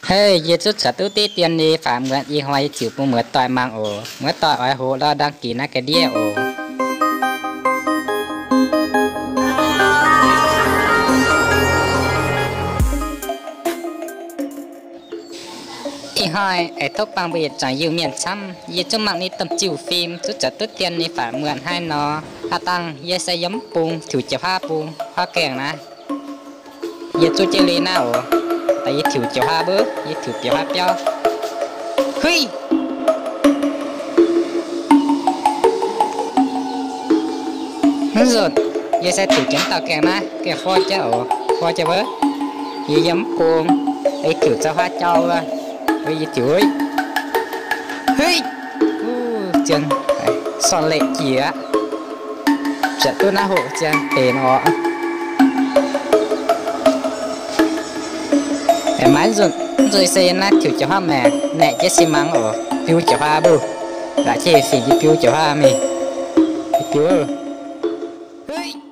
Hei, yie zuqc caux duqv diqv dien nyei faatv muotc, ih hnoi yie ziouc bun muoz-doic mangc oc. Muoz-doic oix hoqc lorz đăng ký naaiv ga'ndiev oc. Ih hnoi aengx tov bang mbuo yietc zungv Iu-Mienh camv, yie zuqc mangc ninh domh jiu-fim zuqc caux duqv dien nyei faatv muotc hnangv nor. Aav dangh yie se yiem mv bung tiuc jauv-haav bung, huaav gaengh naaiv. Yie zuqc jienv liuz naaiv oc, daaih yie tiuc jauv-haav mbuo, yie tiuc jauv-haav biauv. Huiv! Mv nzunc, yie se tiuc jienv dauh gaengh naaiv, gaengh forv jienv oc, forv jienv wuov. Yie yiem mv bung, yie tiuc jauv-haav jauv wuov, yie tiuc, huiv! Zien, sorn-leqc jiex aqv. Ziouc duqv naaiv hoqc zien deix oc. Aengx maiv nzunc, nzunc se naaiv tiuc jauv-haav maengc, naeqc jienv si mangc oc, biu jauv-haav mbuo. Laaix jienv fingx yie biu jauv-haav mingh. Yie biu, huiv!